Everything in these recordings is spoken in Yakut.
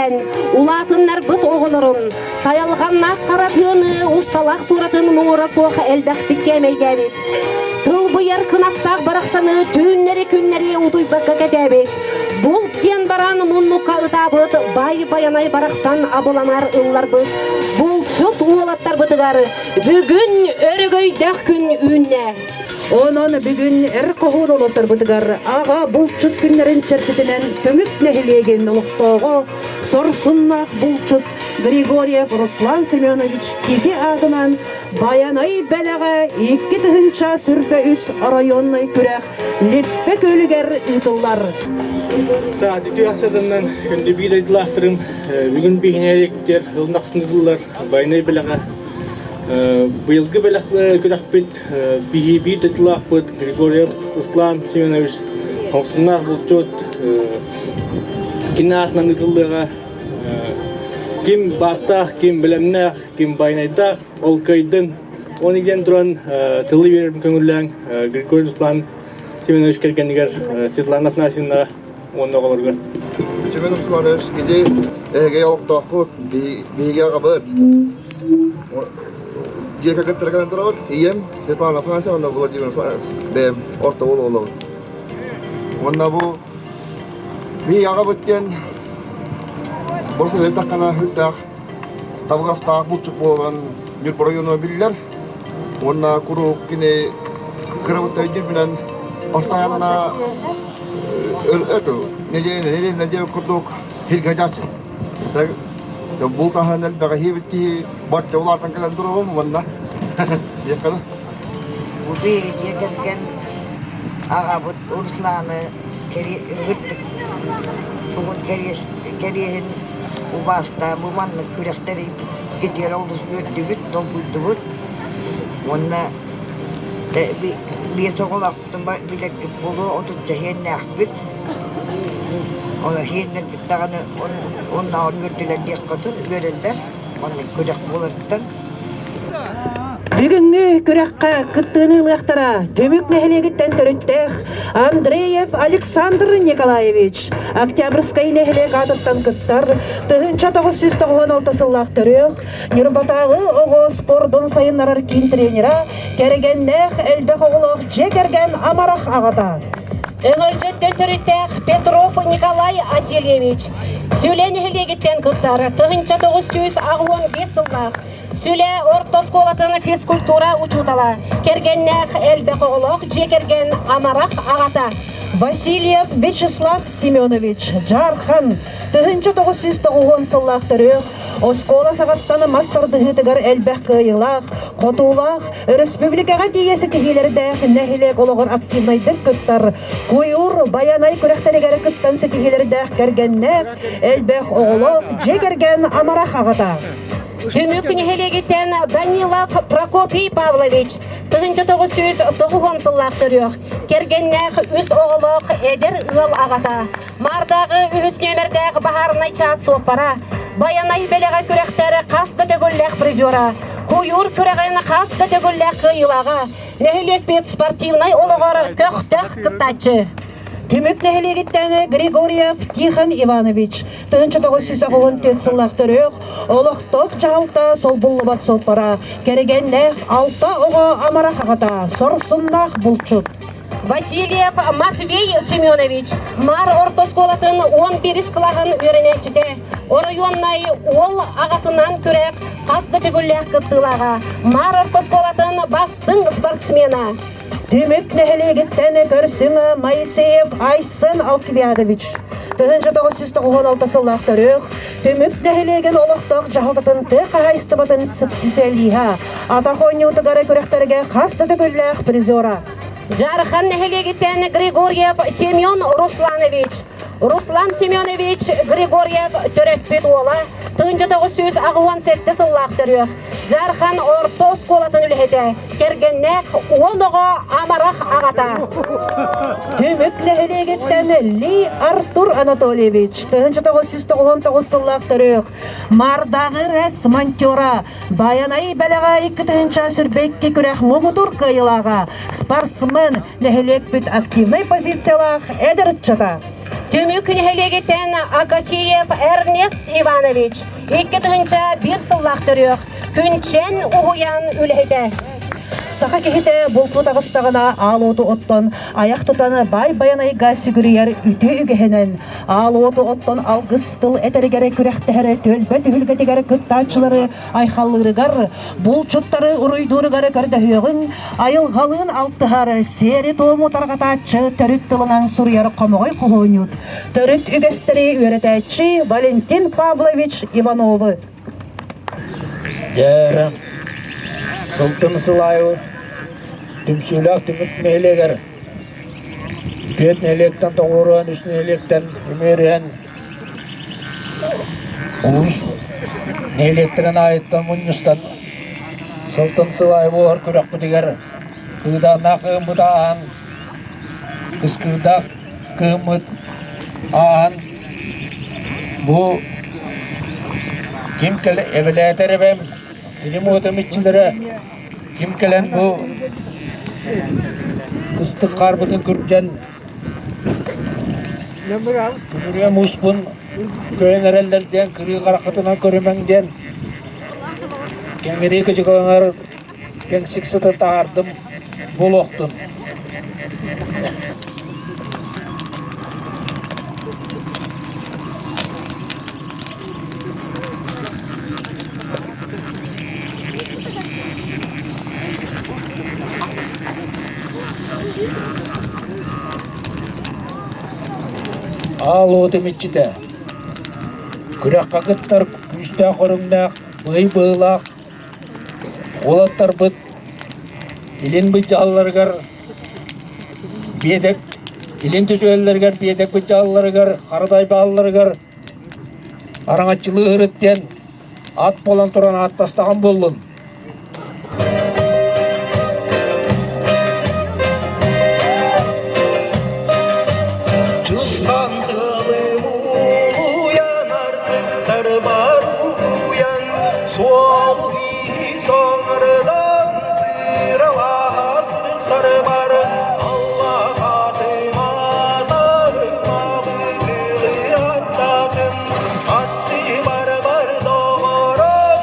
иитэлээн улаатыннарбыт оҕолорун, тайалҕаннаах хара тыаны усталаах туоратын муҥура суох элбэхтик кээмэйдээбит, тылбыйар кынаттаах барахсаны түүннэри-күннэри утуйбакка кэтээбит, булт диэн баран муннукка ытаабыт бай байанай барахсан абыланар ылларбыт булчут уолаттарбытыгар бүгүн өрөгөйдөөх күн үүннэ. Онон бүгүн эр хоһуун олохторбутугар аҕа булчут күннэрин чэрчитинэн Көмүк нэһилиэгин олохтооҕо сорсуннаах булчут Григорьев Руслан Семенович киси аатынан Байанай бэлэҕэ 2023 оройуоннай күрэх Липпэ күөлүгэр ыытыллар. Таатытыы асаданнан күндү биир дойдулаахтарым бүгүн биһинээриктер ылнахсыныллар Байанай бэлэҕэ Быйылгы бэлэх күрэхпит биһиги дойдулаахпыт Григорьев Руслан Семенович Хомсуннаах булчут кини аатынан ыытыллыаҕа. Ким бааттаах, ким бэлэмнээх, ким байнайдаах ол кыайдын. Оны диэн туран тылы биэрэрим көҥүллээҥ Григорий Руслан Семенович кэргэнигэр Светлана Афанасьевна уонна оҕолоругар. Семен Русланович, биһиги эһиги олохтооххут, биһиги аҕабыт. Дьиэ кэргэттэрэ кэлэн турабыт. Ийэм Светлана Афанасьевна Владимир бэйэм орто уол оҕолорбут. Уонна бу биһиги аҕабыт диэн борос эттэххинэ үрдээх табыгастаах булчут буолан Ньурба оройуона биллэр. Уонна куруук кини кырабыт өйдүүрбүнэн постоянно это неделя неделя курдук хиргадячы. Бултаһан элбэҕи иһибит киһи бачча улаатан кэлэн туругум уонна диэххэ Бу дьиэ кэргэн аҕабыт Русланы үрдүк тугун кэриэһин убаастаан бу маннык күрэхтэри кэтиэрэ олус үөрдүбүт, долгуйдубут уонна биэс оҕолоохпутун билэргит буолуо отучча иһиэннээхпит. Ол иһиэннэрбит даҕаны оннооҕор үөрдүлэр диэххэ үөрэллэр маннык күрэх буоларыттан. Бүгүҥҥү күрэххэ кыттыыны ылыахтара Түмүк нэһилиэгиттэн төрүттээх Андреев Александр Николаевич, Октябрьскай нэһилиэк аатыттан кыттар 1996 сыллаах төрүөх, Ньурбатааҕы оҕо спордун сайыннарар киин тренера, кэргэннээх элбэх оҕолоох дьиэ кэргэн амарах аҕата. Өҥөлдьөттөн төрүттээх Петров Николай Васильевич, Сүлэ нэһилиэгиттэн кыттар 1985 сыллаах Сүлэ орто оскуолатын физкультура учуутала, кэргэннээх элбэх оҕолоох дьиэ кэргэн амарах аҕата. Васильев Вячеслав Семенович, Дьаархан, 1990 сыллаах төрүөх, оскуола саҕаттан мас тардыһыытыгар элбэх кыайыылаах, хотуулаах, өрөспүүбүлүкэҕэ тиийэ ситиһиилэрдээх нэһилиэк олоҕор активнайдык кыттар, куйуур, байанай күрэхтэригэр кыттан ситиһиилэрдээх кэргэннээх, элбэх оҕолоох дьиэ кэргэн амарах аҕата. Түмүк нэһилиэгиттэн Данилов Прокопий Павлович 1990 сыллаах төрүөх, кэргэннээх үс оҕолоох эдэр ыал аҕата, Маардааҕы үһүс нүөмэрдээх баһаарынай чаас суоппара, Байанай бэлэҕэ күрэхтэр хас да төгүллээх призера, Куйуур күрэҕин хас да төгүллээх кыайыылааҕа, нэһилиэкпит спортивнай олоҕор көхтөөх кыттааччы. Түмүк нэһилиэгиттэн Григорьев Тихон Иванович 1994 сыллаах төрүөх, олохтоох дьаһалта солбуллубат суоппара, кэргэннээх алта оҕо амарах аҕата, сорсуннаах булчут. Васильев Матвей Семенович Маар орто оскуолатын 11 кылааһын үөрэнээччитэ, оройуоннай уол аҕатынан күрэх хас да төгүллээх кыттыылааҕа, Маар орто оскуолатын бастыҥ спортсмена. Түмүк нэһилиэгиттэн көрсүҥ Моисеев Айсен Алквиадович 1996 сыллаах төрүөх, Түмүк нэһилиэгин олохтоох дьаһалтатын тыа хаһаайыстыбатын специалиһа, атах оонньуутугар күрэхтэргэ хас да төгүллээх призера. Дьаархан нэһилиэгиттэн Григорьев Семен Русланович, Руслан Семенович Григорьев төрөппүт уола, 1987 сыллаах төрүөх, Дьаархан орто оскуолатын үлэһитэ, кэргэннээх уон оҕо амарах аҕата. Түмүк нэһилиэгиттэн Ли Артур Анатольевич, 1999 сыллаах төрүөх, Мардааҕы РЭС монтера, Байанай бэлэҕэ 2022 күрэх муҥутуур кыайыылааҕа, спортсмен, нэһилиэкпит активнай позициялаах эдэр ыччата. Түмүк нэһилиэгиттэн Акакиев Эрнест Иванович, 2001 сыллаах төрүөх, Күнчэн уһуйаан үлэһитэ. Саха киһитэ бултуу таҕыстаҕына аал уоту оттон, айах тутан баай байанайга сүгүрүйэр үтүө үгэһинэн, аал уоту оттон алгыс тыл этэригэр күрэхтэһэр түөлбэ түһүлгэтигэр кыттааччылары айхаллыырыгар, булчуттары уруйдууругар көрдөһүөҕүҥ, айылҕалыын алтыһар, сиэри-туому тарҕатааччы төрүт тылынан суруйар хомоҕой хоһоонньут, төрүт үгэстэри үөрэтээччи Валентин Павлович Ивановы. Дьэ, сылтын сыл аайы түмсүүлээх түмүк нэһилиэгэр түөрт нэһилиэктэн тоҕуоруһан, үс нэһилиэктэн үмүөрүһэн Улуус нэһилиэктэрин аайыттан мунньустан сылтан сыл аайы буолар күрэхпитигэр кыыдааннаах кыһыммыт ааһан, кыскыырдаах кыһыммыт ааһан бу ким кэлэ эбэлээтэр эбэм сирим уотум иччилэрэ ким кэлэн бу кыстык хаарбытын күрдьэн Күмүрүө мууспун көйөн эрэллэр диэн кырыы хараххытынан көрүмэҥ диэн кэҥирии кыдьыгыланар кэҥсик сыты таһаардым буолуохтун. Аал уотум иччитэ, күрэххэ кыттар күүстээх көрүҥнээх, быһый быһыылаах уолаттарбыт илин быдьаалларыгар биэтэк илин түсүһэллэригэр биэтэк быдьаалларыгар хара дайбаалларыгар араҥаччылыы сырыт диэн ат буолан туран ааттастаҕым буоллун. Чыстандылым улуян артыктар бар уян суол соңырдан сыралаһасыр сарбар Аллаһатым атарыма быгылы аттатым Атты бар-бар доҕором.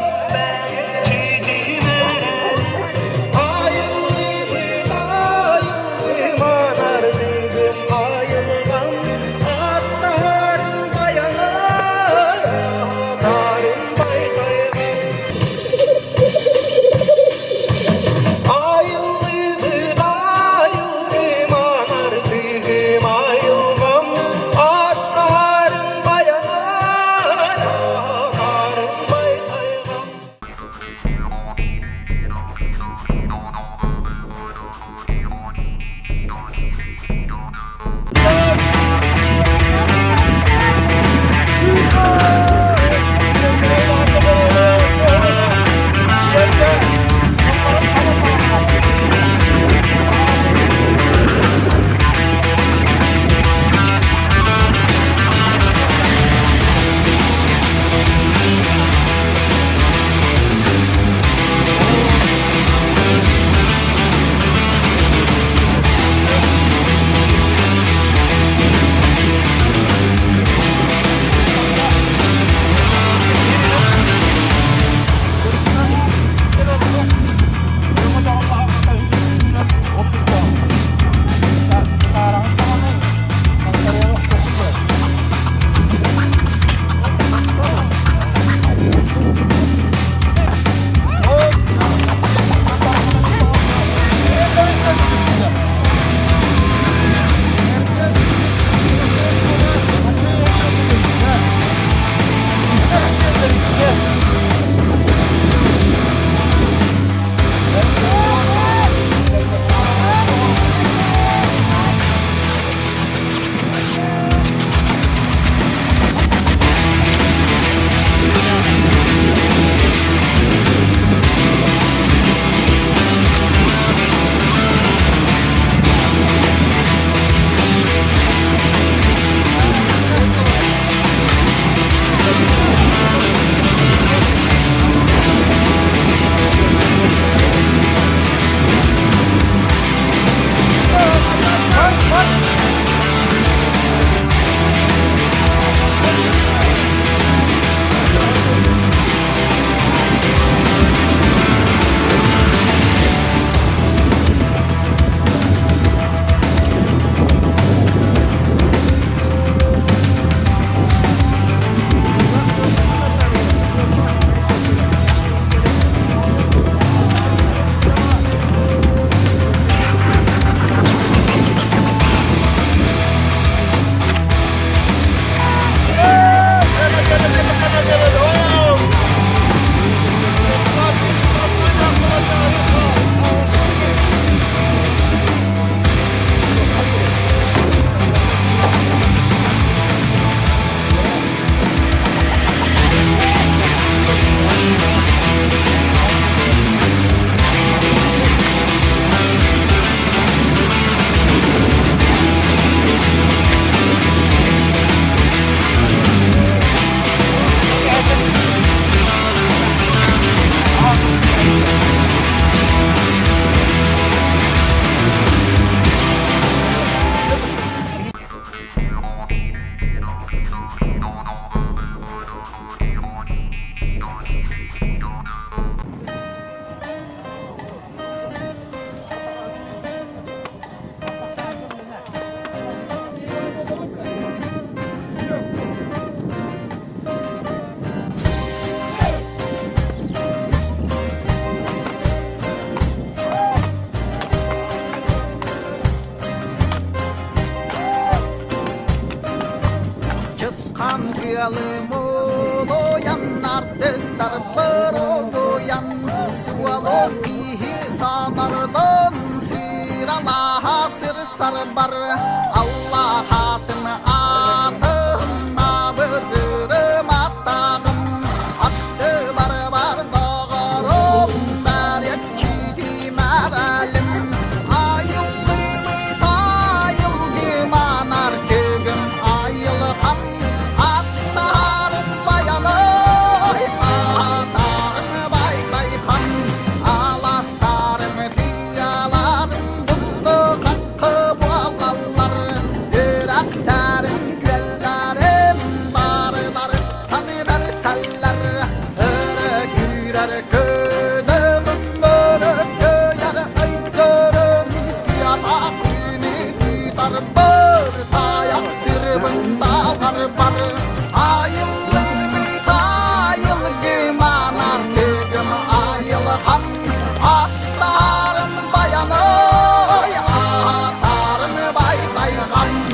ардыктар баруйан Суолун иһи санардан сыралаһа сыр сарбар Аллах атын атын абырырым аттағым Атты бар бар доғырым бәрекчиди мәрәлім Айылгым айылгым анар көгім айылғам Аттарым баянай атарым бай-байхан Аластарым пияларым бұлды қаққы буалалар Үрәктәрім күәлләрім барылар таны бәрсәлләр Өрі күйрәр көнөгім өрі көйәр өйткөрім Туята күні тутар бір таяқ тырбындалар бар Айылгым айылгым анар көгім айылған Аттарым баянай атарым бай-байған Айылгым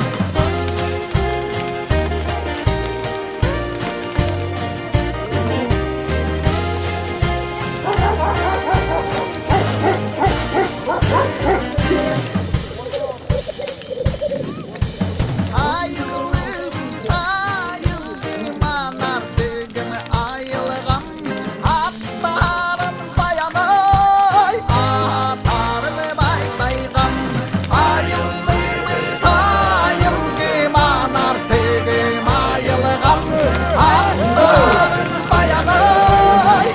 айылгым анар көгім айылған Аттарым баянай атарым бай-байған Айылгым айылгым анар көгім айылған Аттарым баянай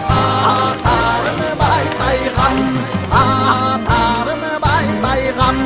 атарым бай-байған Атарым бай-байған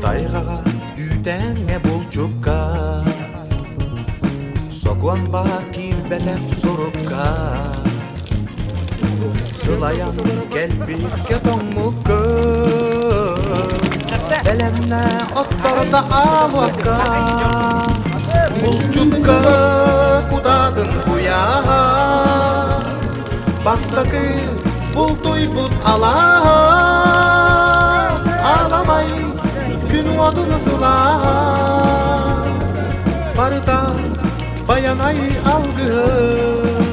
Тайғаға үүтәңе булчукка Сокуан баа киирбэтэх сурукка Сылайан кэлбиккэ тоҥмукка Бэлэмнэ отторда аалуакка Булчукка кутаатын куйааһа Бастакы бултуйбут алааһа Аламай күн уотун сылааһа Барыта баянай алгыһы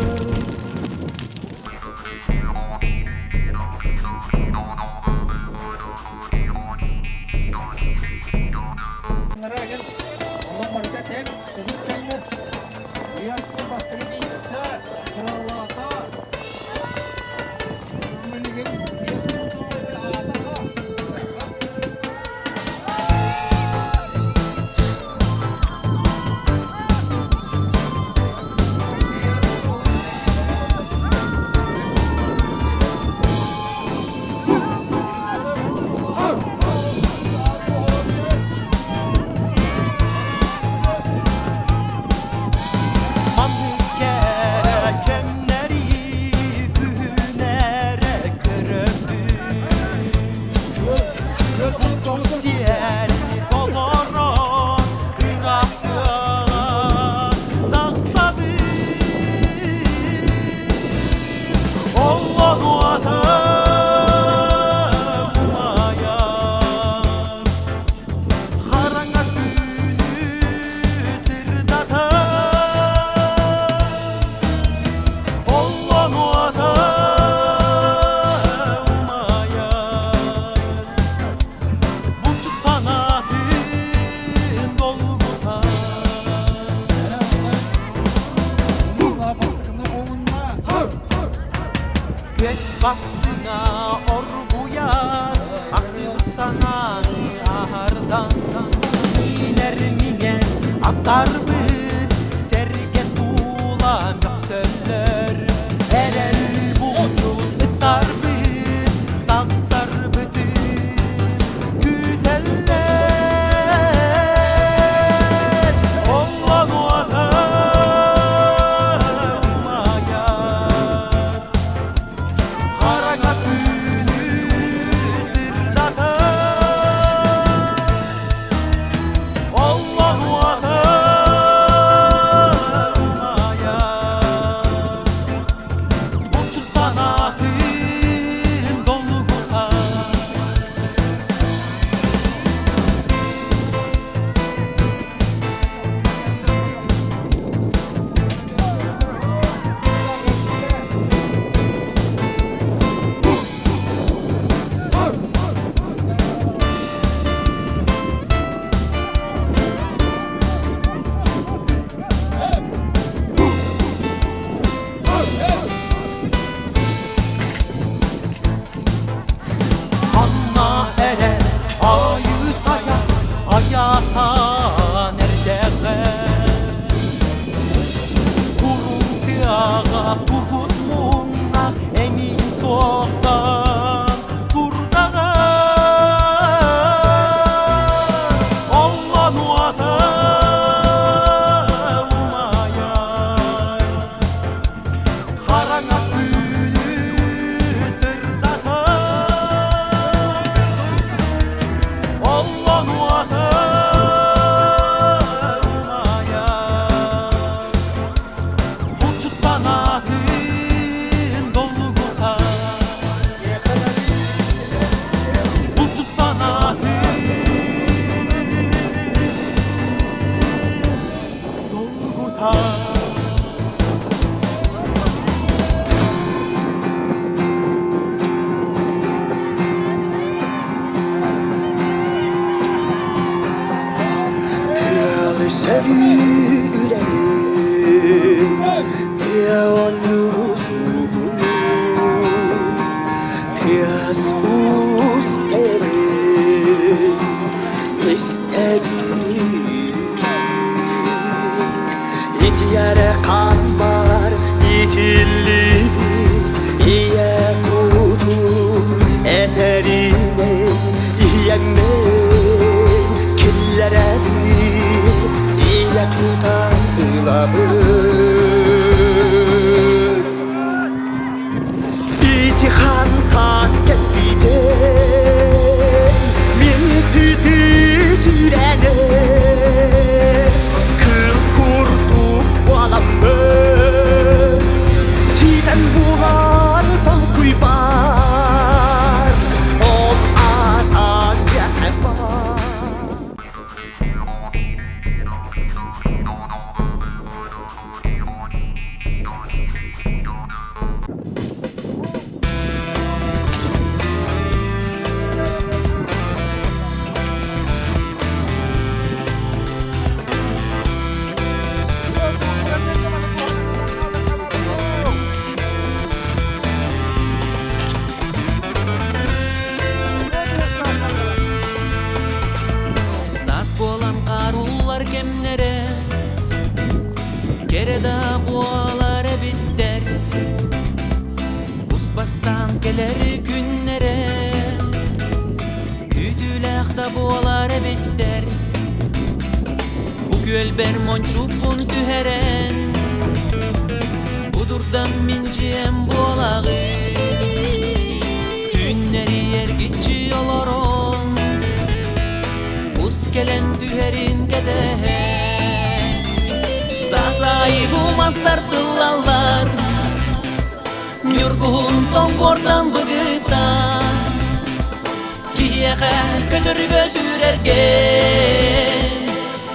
Хараҥа түүнү сырдатар Оллон уота умайар Булчут санаатын долгутар Булчут санаатын долгутар. Тыалы сөрүүлэрин, тыа оонньууру суугунун, тыас уус кэлин истэбин. Итиэрэ хааммар итиллибит ийэ кутум этэринэн ийэммин киллэрэбин ийэ тутан ылабын. Ити хантан кэлбитин мин сүтү сүрэним кыл курдук буоламмын ситэн булан толкуйбар ол атан бар. Тас буолан хааруллар кэмнэрэ Кэрэ да буолар эбиттэр Кус бастаан кэлэр күннэрэ Күүтүүлээх да буолар эбиттэр Бу күөлбэр мончуукпун түһэрэн Будурдам мин дьиэм буолаҕын Түүннэри эргиччи олорон Кус кэлэн түһэрин кэтэһэн Сасайгу мастар тыллаллар Ньургуһун тоҥ быгыта Киһиэхэ көтөргө сүүрэргэ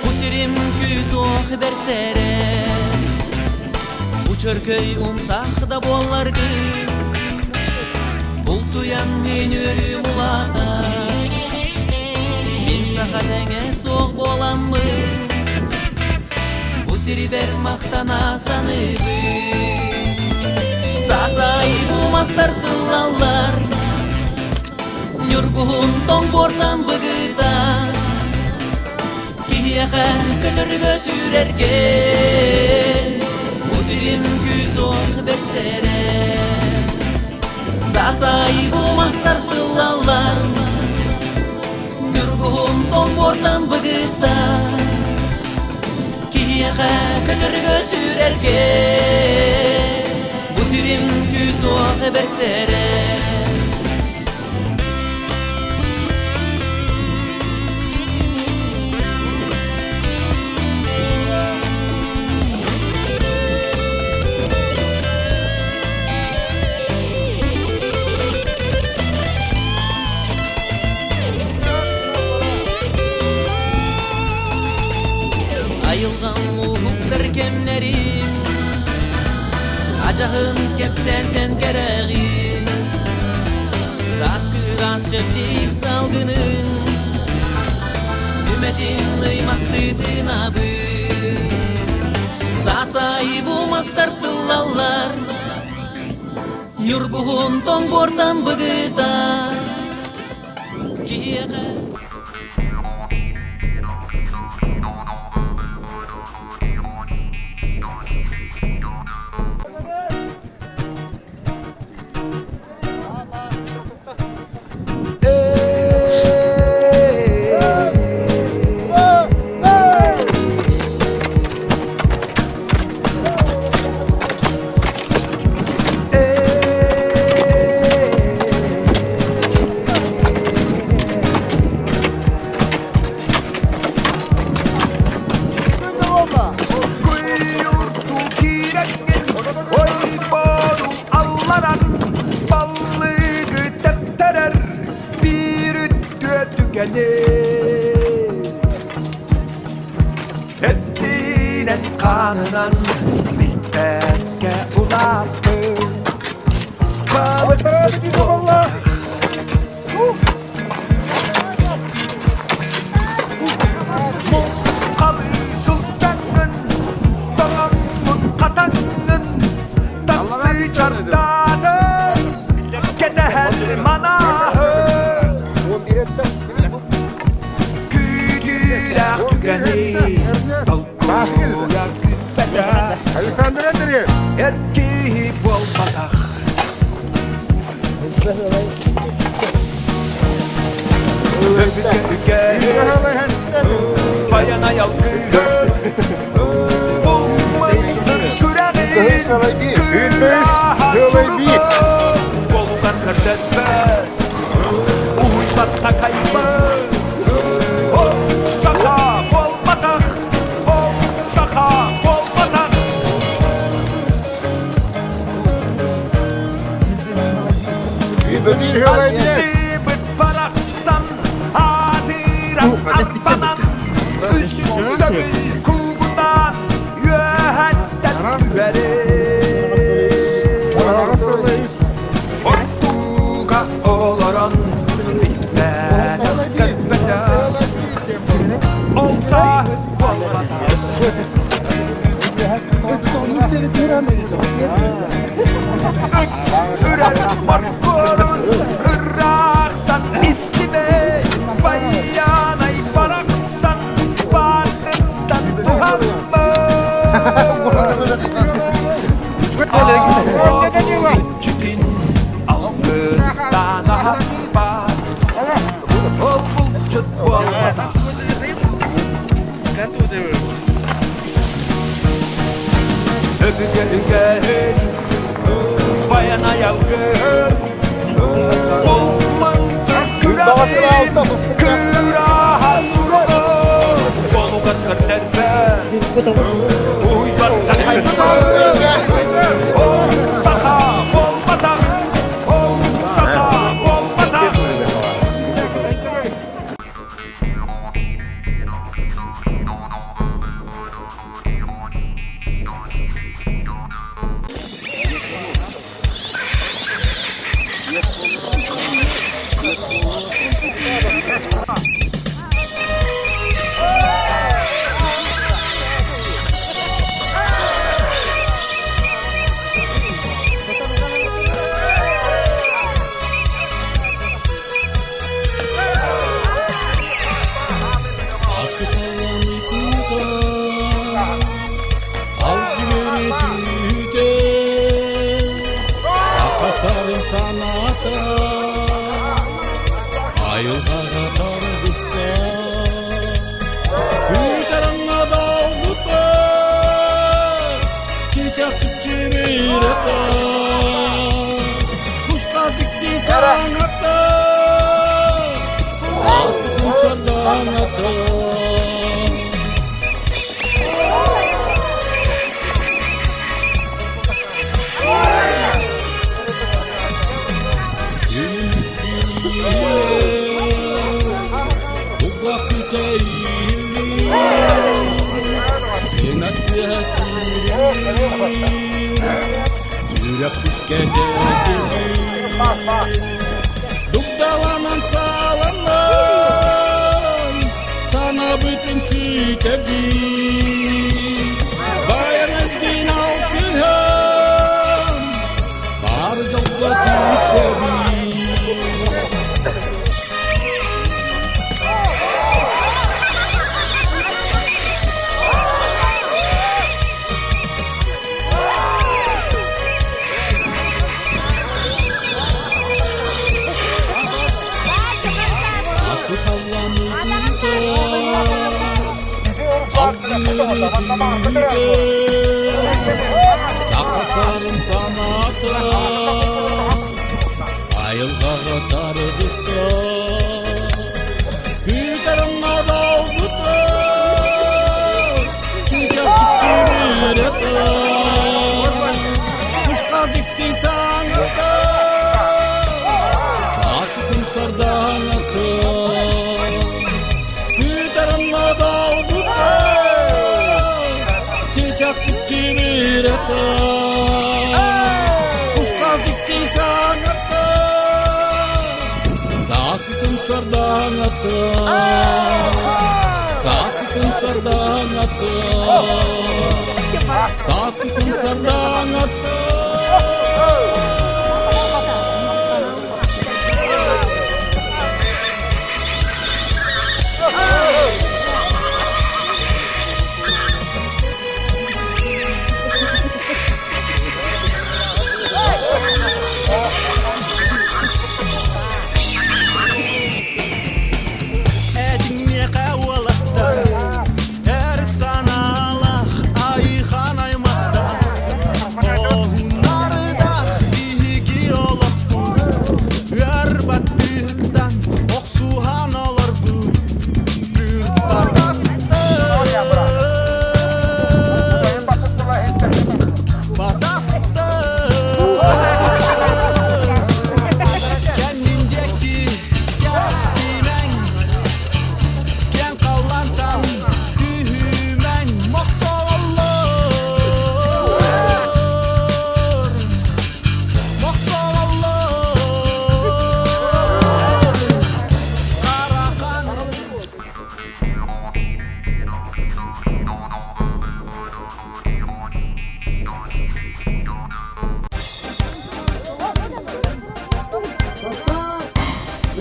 Бу сирим күүс-уох бэрсэрэ Бу чөркөй умсах да буолларгын Бултуйан мин үөрүүм улаатар Мин саха тэҥэ суох буоламмын Бу сирибэр махтана саныыбын Саасайбы мастар тыллаллар Ньургуһун тоҥ буортан быгыта Киһиэхэ көтөргө сүүрэргэ Бу сирим күүс-уох бэрсэрэ Саасайбы мастар тыллаллар Ньургуһун тоҥ буортан быгыта Киһиэхэ көтөргө сүүрэргэ Бу сирим күүс-уох бэрсэрэ. Айылҕам уһуктар кэмнэрим Адьаһын кэпсээнтэн кэрэҕин Сааскы ыраас чэбдик салгынын Сүмэтин ыймахтыытын абын Саасайбы мастар тыллаллар Ньургуһун тоҥ буортан быгыта Киһиэхэ Хаанынан билбэккэ улааппыт балыксыт буолбатах. Муҥхалыы сылдьаҥҥын, тоҥоҥҥун хатаҥҥын, тахсыы чардаатын, кэтэһэр манааһын. Күүтүүлээх түгэни толкуйа күүппэтэх, Александр Андреевич! эр киһи буолбатах. Өбүгэ үгэһи баян айалгыыр Булмайдыр күрэҕин кыраһа суругун Болугар көрдөтпөт уһуйбат такайбыт Ол саха буолбатах ол саха буолбатах. Аттыбыт барахсан аатыран арбанан үс төгүл куугунаан үөһэттэн түһэрин. Ортуга олорон билбэтэх көрбөтөх ол сааһыт буолбатах. Үрэр моркуорун ыраахтан истибэт байанай барахсан баардыттан туһаммыт. Иччитин алгыстаан аһаппат, ол булчут буолбатах. Өбүгэ үгэһин баян айалгын Булмантыр күрэҕин кыраһа суругун Болугар көрдөрбөт уйбатта хайбыт Ол саха буолбатах ол саха буолбатах. Айылҕаҕа тарҕыста Күүтэрэнҥэ долгута Чичах чиччириирэтэ Куска дикти саҥата Алтын сардаҥата. Дугдаланан сааланан, санабытын сүйтэбин. Баянын алтыһан, бар дьолго тиксэбин. Сақасарын саната айылғаға тарғыста күйтерін адалбыта Құшқа дикти саңата Сақытын сарданаты Күйтерін адалбыта. сардаҥата. Этиҥниэхэ уолаттар, эр санаалаах айыхан аймахтар, Хоһуннардаах биһиги олохпут, ыар баттыыттан охсуһан олорбут, Кэннин диэки кэхтимэҥ, киэҥ халлаантан түһүмэҥ, мохсоҕоллор, мохсоҕоллор, Карахан.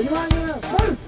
Внимание! Марш!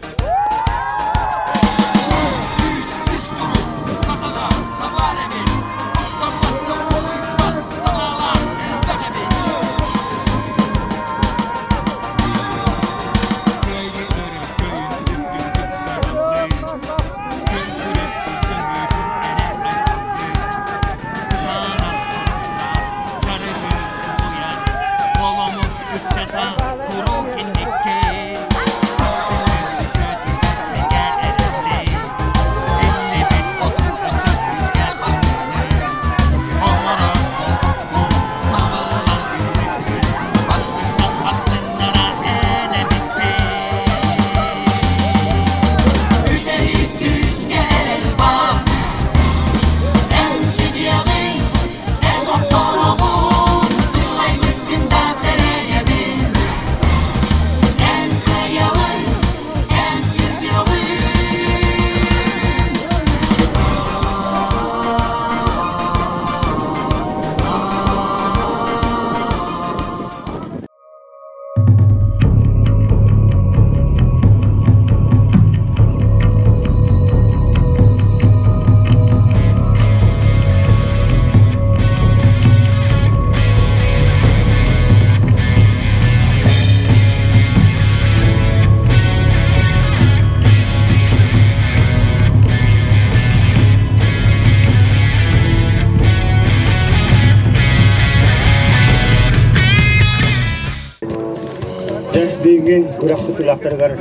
Бүгүҥҥү күрэхпит тулаахтарыгар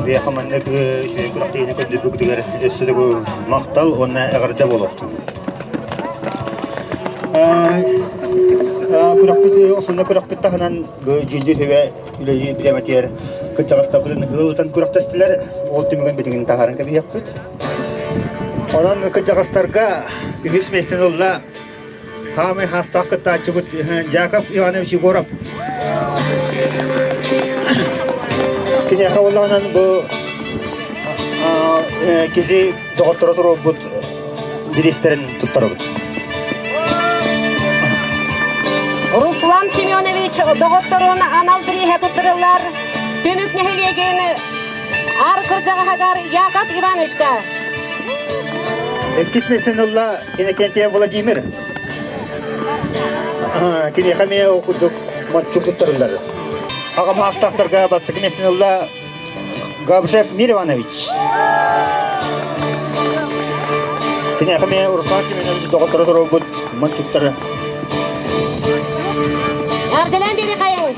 биһиэхэ маннык үчүгэй күрэхтэһиини көрдөрбүккүтүгэр өссө да махтал уонна эҕэрдэ буолуохтун. Күрэхпит осунна күрэхпит таһынан дьүүллүүр сүбэ үлэлиир бириэмэтигэр кырдьаҕастарбытын ыһыылытан күрэхтэстилэр. Ол түмүгүн билигин таһааран кэбиһиэхпит. Онон кырдьаҕастарга үһүс миэстэни ылла Хаамай хаастаах кыттааччыбыт Яков Иванович Егоров. Киниэхэ буоллаҕынан бу киһи доҕотторо туруорбут бириистэрин туттарабыт. Руслан Семенович доҕотторун анал бирииһэ туттарыллар Түмүк нэһилиэгин Аар кырдьаҕаһыгар Яков Ивановичка. Иккис миэстэни ылла Иннокентьев Владимир. Киниэхэ эмиэ ол курдук мончук туттарыллар. Аҕам аастаахтарга бастакы миэстэни ылла Габышев Мир Иванович. Киниэхэ эмиэ Руслан Семенович доҕотторо туруорбут мончуктары. Эрдэлээн биэри хайың.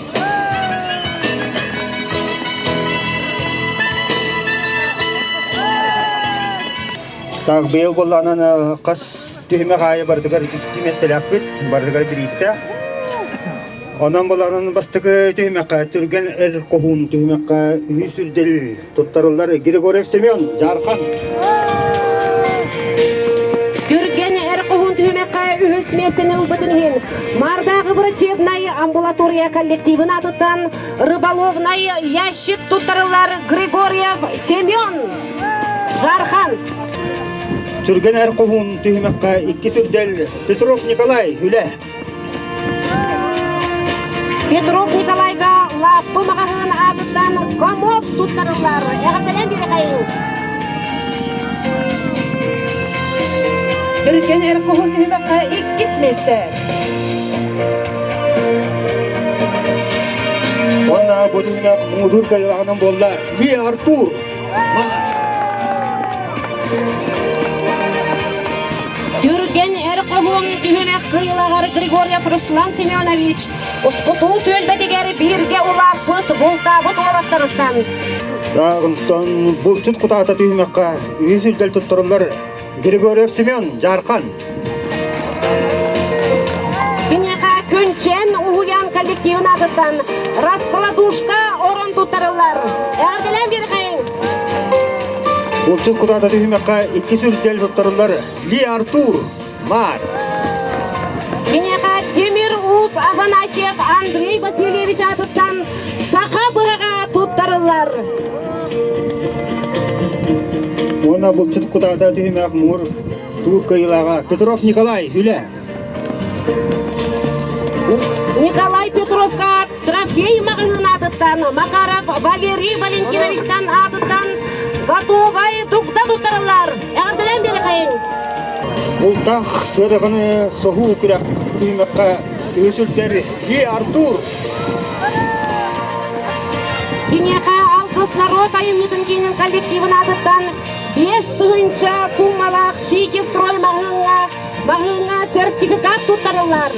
Так, быйыл буоллаҕынан хас түһүмэх аайы барытыгар үстүү миэстэлээхпит, барытыгар бириистээх. Онон буоллаҕынан бастакы түһүмэххэ түргэн эр хоһуун түһүмэххэ үһүс үрдэл туттарыллар Григорьев Семен, Дьаархан. Түргэн эр хоһуун түһүмэххэ үһүс миэстэни ылбытын иһин Мардааҕы врачебнай амбулатория коллективын аатыттан рыболовнай ящик туттарыллар Григорьев Семен. Жархан. Түргэн эр хоһуун түһүмэххэ иккис үрдэл Петров Николай үлэ. Петров Николайга лааппы маҕаһыын аатыттан комод туттарыллар. Эҕэрдэлээн биэрэхэйиҥ. Түргэн эр хоһуун түһүмэххэ иккис миэстэ. Уонна бу түһүмэх муҥутуур кыайыылааҕынан буолла Ли Артур. Түргэн эр хоһуун түһүмэх кыайыылааҕар Григорьев Руслан Семенович Ускутуу түөлбэтигэр бииргэ улааппыт, бултаабыт уолаттарыттан. Онтон булчут кутаата түһүмэххэ үһүс үрдэл туттарыллар Григорьев Семен Дьаархан. Киниэхэ Күнчэн уһуйаан коллективын аатыттан раскладушка орон туттарыллар. Эҕэрдэлээн биэрэхэйиҥ! Булчут кутаата түһүмэххэ иккис үрдэл туттарыллар Ли Артур Маар. Киниэхэ Тимир Уус Афанасьев Андрей Васильевич аатыттан саха быһаҕа туттарыллар. Уонна булчут кутаата түһүмэх муҥур туур кыайыылааҕа Петров Николай үлэ. Николай Петровка трофей маҕаһыын аатыттан Макаров Валерий Валентиновичтан аатыттан готовай дугда туттарыллар. Эҕэрдэлээн биэрэхэйиҥ. Бултах сыарыгыны соһуу күрэх түһүмэххэ үһүс үрдэр Ли Артур. Киниэхэ Алгыс народ айымньытын киинин коллективын аатыттан 5000 суумалаах Сити строй маҕаһыыҥҥа маҕаһыыҥҥа сертификат туттарыллар.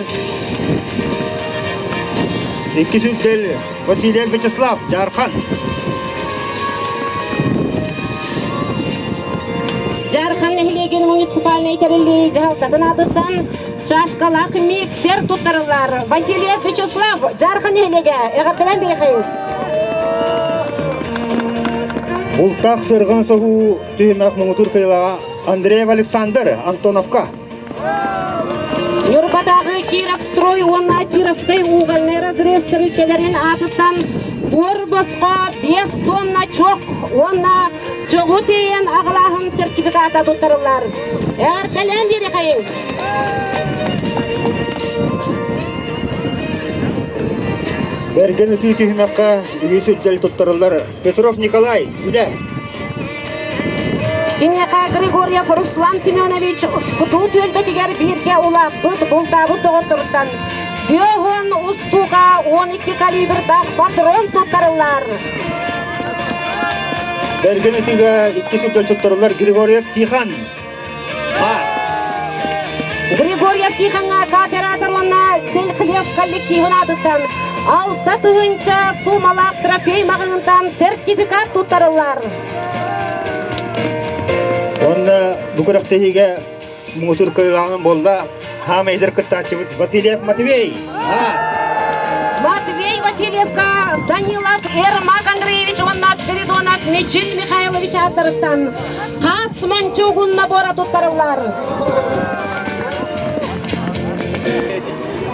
Иккис үрдэл Васильев Вячеслав Дьаархан. Дьаархан нэһилиэгин муниципальнай тэриллии дьаһалтатын аатыттан чашкалаах миксер туттарыллар. Васильев Вячеслав Дьаархан нэһилиэгэ эҕэрдэлээн биэрэхэйин. Бултаах сырҕан соһуу түһүмэх муҥутуур кыайыылааҕа Андреев Александр Антоновка. Ньурбатааҕы Кировстрой уонна Кировскай угольнай разрез тэрилтэлэрин аатыттан буор босхо 5 тонна чох уонна чоҕу тиэйэн аҕалааһын сертификата туттарыллар. Эҕэрдэлээн биэриэхэйиҥ! Бэргэн ытыы түһүмэххэ үһүс үрдэл туттарыллар Петров Николай, Сүлэ. Киниэхэ Григорьев Руслан Семенович Ускутуу түөлбэтигэр бииргэ улааппыт, бултаабыт доҕотторуттан Бүөһүн устууга 12 калибрдаах патрон туттарыллар. Бэргэн ытыыга иккис үрдэл туттарыллар Григорьев Тихон. Григорьев Тихоҥҥа кооператор уонна Сельхлеб коллективын аатыттан 6000 суумалаах трофей маҕаһыынтан сертификат туттарыллар. Уонна бу күрэхтэһиигэ муҥутуур кыайыылааҕынан буолла хаамайдар кыттааччыбыт Васильев Матвей. Матвей Васильевка Данилов Ермак Андреевич уонна Спиридонов Мичил Михайлович ааттарыттан хас мончуугун набора туттарыллар.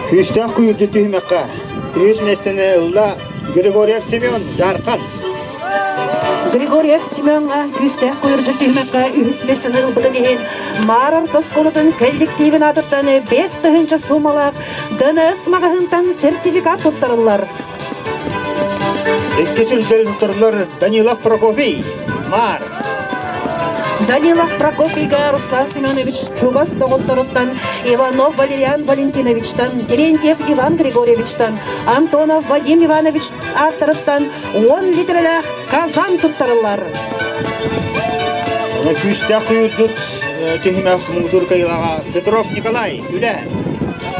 Күүстээх күйүрдү түһүмэххэ үһүс миэстэни ылла Григорьев Семен Дьаархан. Григорьев Семеҥҥа күүстээх куйурдьут түһүмэххэ үһүс миэстэни ылбытын иһин Маар орто оскуолатын коллективин аатыттан 5000 суумалаах ДНС маҕаһыынтан сертификат туттарыллар. Иккис үрдэл туттарыллар Данилов Прокопий, Маар. Данилов Прокопийга Руслан Семенович чугас доҕотторуттан Иванов Валериан Валентиновичтан, Терентьев Иван Григорьевичтан, Антонов Вадим Иванович ааттарыттан 10 литрэлээх казан туттарыллар. Оны күүстээх күйүрдүт түһүмэх муҥутуур кыайыылааҕа Петров Николай, үлэ.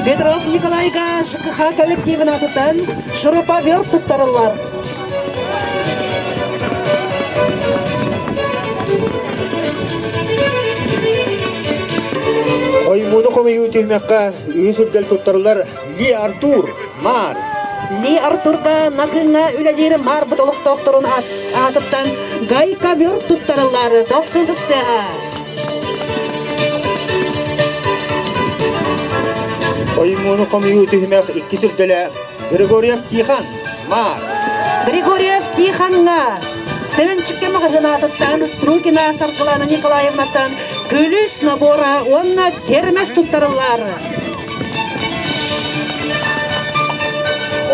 Петров Николайга ЖКХ коллективын атыттан шуруповерт туттарыллар. Оймууну хомуйуу түһүмэххэ үһүс үрдэл туттарыллар Ли Артур, Маар. Ли Артурга Накыҥҥа үлэлиир Маарбыт олохтоохторун аатыттан гайковер туттарыллар дохсун тыстыаҕа. Оймууну хомуйуу түһүмэх иккис үрдэлэ Григорьев Тихон, Маар. Григорьев Тихоҥҥа Севенчикке маҕаһыын аатыттан Струкина Саргылана Николаевнаттан күлүүс набора уонна термес туттарыллар.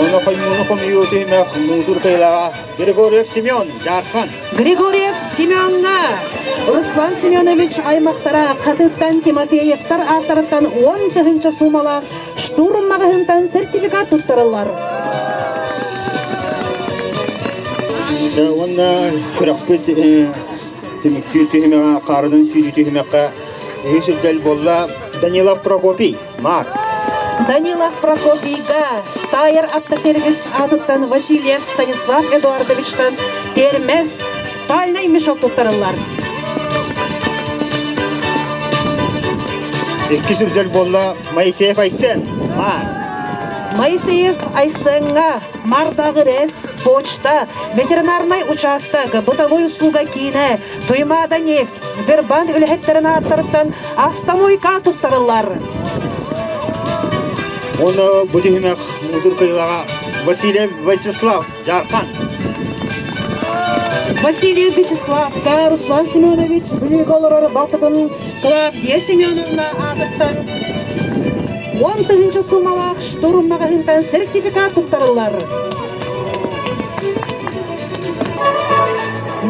Оны хоймууну хомуйуу түһүмэх муҥутуур кыайыылааҕа Григорьев Семен, Дьаархан. Григорьев Семеҥҥа Руслан Семенович аймахтара Хатыттан Тимофеевтар ааттарыттан 10 тыһыынча суумалаах штурм маҕаһыынтан сертификат туттарыллар. Уонна күрэхпит түмүктүүр түһүмэҕэ хаарынан сүүрүү түһүмэххэ үһүс үрдэл буолла Данилов Прокопий, Марк. Данилов Прокопийга Стайер автосервис аатыттан Васильев Станислав Эдуардовичтан термес спальный мешок туттарыллар. Иккис үрдэл буолла Моисеев Айсен, Марк. Моисеев Айсенга Мардагы РЭС, почта, ветеринарнай участок, бытовой услуга киинэ, Туймаада нефть, Сбербанк үлэһиттэрин ааттарыттан автомойка туттарыллар. Оны бу түһүмэх муҥутуур кыайыылааҕа Васильев Вячеслав Дьаархан. Васильев Вячеславка Руслан Семенович Бүлүүгэ олорор балтытын Клавдия Семеновна аатыттан 10 тыһыынча суумалаах штурм маҕаһыынтан сертификат туттарыллар.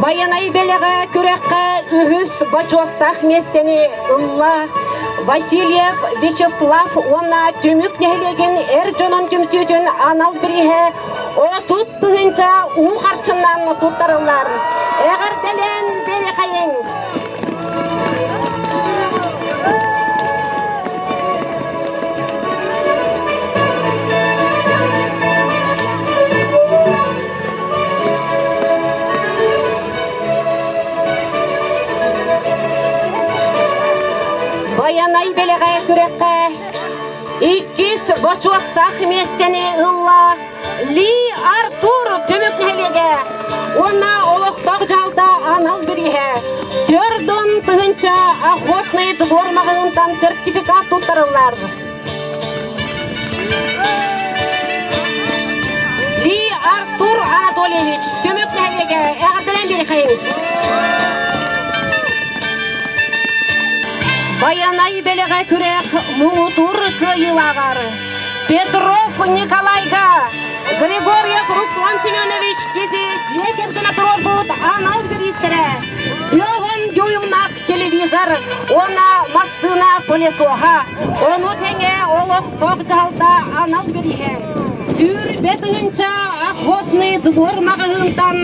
Байанай бэлэҕэ күрэххэ үһүс бочуоттаах миэстэни ылла Васильев Вячеслав уонна Түмүк нэһилиэгин эр дьонун түмсүүтүн анал бирииһэ 30 тыһыынча уу харчынан туттарыллар. Эҕэрдэлээн бэрихайыҥ! Байанай бэлэҕэ күрэххэ иккис бочуоттаах миэстэни ылла Ли Артур түмүк нэһилиэгэ уонна олохтоох дьаһалта анал бирииһэ 40 тыһыынча охотный двор маҕаһыынтан сертификат туттарыллар. Ли Артур Анатольевич түмүк нэһилиэгэ эҕэрдэлээн биэриэххэйиҥ. Байанай бэлэҕэ күрэх муҥутуур кыайыылааҕар Петров Николайга Григорьев Руслан Семенович кизи дьиэ кэргэнэ туруорбут анал бириистэрэ 50 дюймнаах телевизор уонна массыына пылесоһа, ону тэҥэ олохтоох дьаһалта анал бирииһэ 20 тыһыынча охотный двор маҕаһыынтан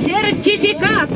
сертификат.